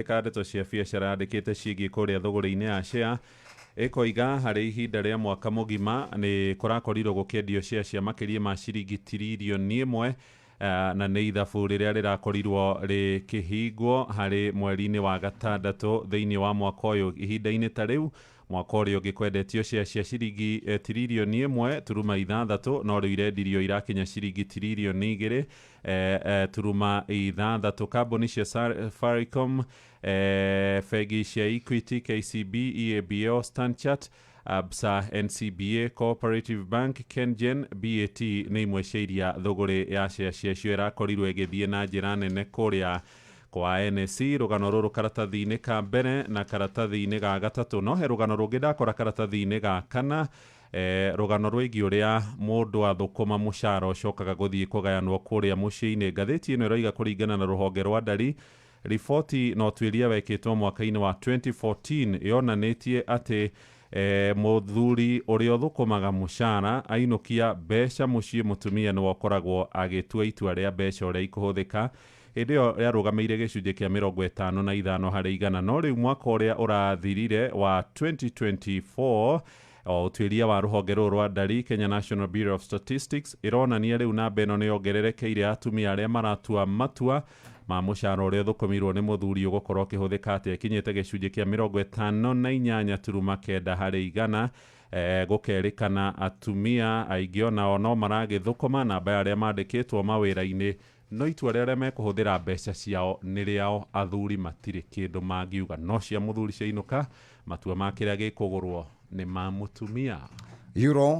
Ka ndeto cia biacara yandĩkĩte ciĩgiĩ kũrĩa thũgũrĩ-inĩ ya share, ĩkoiga harĩ ihinda rĩa mwaka mũgima nĩ kũrakorirwo gũkĩendio share cia makĩria ma ciringi tiririoni 1, na nĩ ithabu rĩrĩa rĩrakorirwo rĩkĩhingwo harĩ mweri-inĩ wa gatandatũ thĩinĩ wa mwaka ũyũ. Ihinda-inĩ ta rĩu mwaka ũrĩa ũngĩ kwendetio share cia ciringi tiririoni 1.6, no rĩu irendirio irakinya ciringi tiririoni 2 turuma 6. Kambuni cia Safaricom, bengi cia Equity, KCB, EABL, Stanchart, Absa, NCBA, Cooperative Bank, Kengen, BAT nĩ imwe cia iria thũgũrĩ ya share ciacio ĩrakorirwo ĩgĩthiĩ na njĩra nene kũrĩa kwa NSE. Rũgano rũrũ karatathi-inĩ ka mbere na karatathi-inĩ ga gatatũ. No he rũgano rũngĩ ndakora karatathi-inĩ ga kana, rũgano rwĩgiĩ ũrĩa mũndũ athũkũma mũcara ũcokaga gũthiĩ kũgayanwo kũrĩa mũciĩ-inĩ. Ngathĩti ĩno ĩroiga kũringana na rũhonge rwa ndari, riboti na ũtuĩria wekĩtwo mwaka-inĩ wa 2014 yonanĩtie atĩ mũthuri ũrĩa ũthũkũmaga mũcara ainũkia mbeca mũciĩ, mũtumia nĩwe ũkoragwo agĩtua itua rĩa mbeca ũrĩa ikũhũthĩka. Hĩndĩ ĩyo yarũgamĩire gĩcunjĩ kĩa 55%, no rĩu mwaka ũrĩa ũrathirire wa 2024, o ũtuĩria wa rũhonge rũrũ rwa ndari, Kenya National Bureau of Statistics, ĩronania rĩu namba ĩno nĩ yongererekeire, atumia arĩa maratua matua ma mũcara ũrĩa ũthũkũmirwo nĩ mũthuri ũgũkorwo ũkĩhũthĩka atĩa, ĩkinyĩte gĩcunjĩ kĩa 58.9 harĩ igana. Gũkerĩkana atumia aingĩ onao no maragĩthũkũma, namba ya arĩa mandĩkĩtwo mawĩra-inĩ, no itua rĩa arĩa mekũhũthĩra mbeca ciao nĩ rĩao. Athuri matirĩ kĩndũ mangiuga, no cia mũthuri ciainũka, matua ma kĩrĩa gĩkũgũrwo nĩ ma mũtumia. Euro.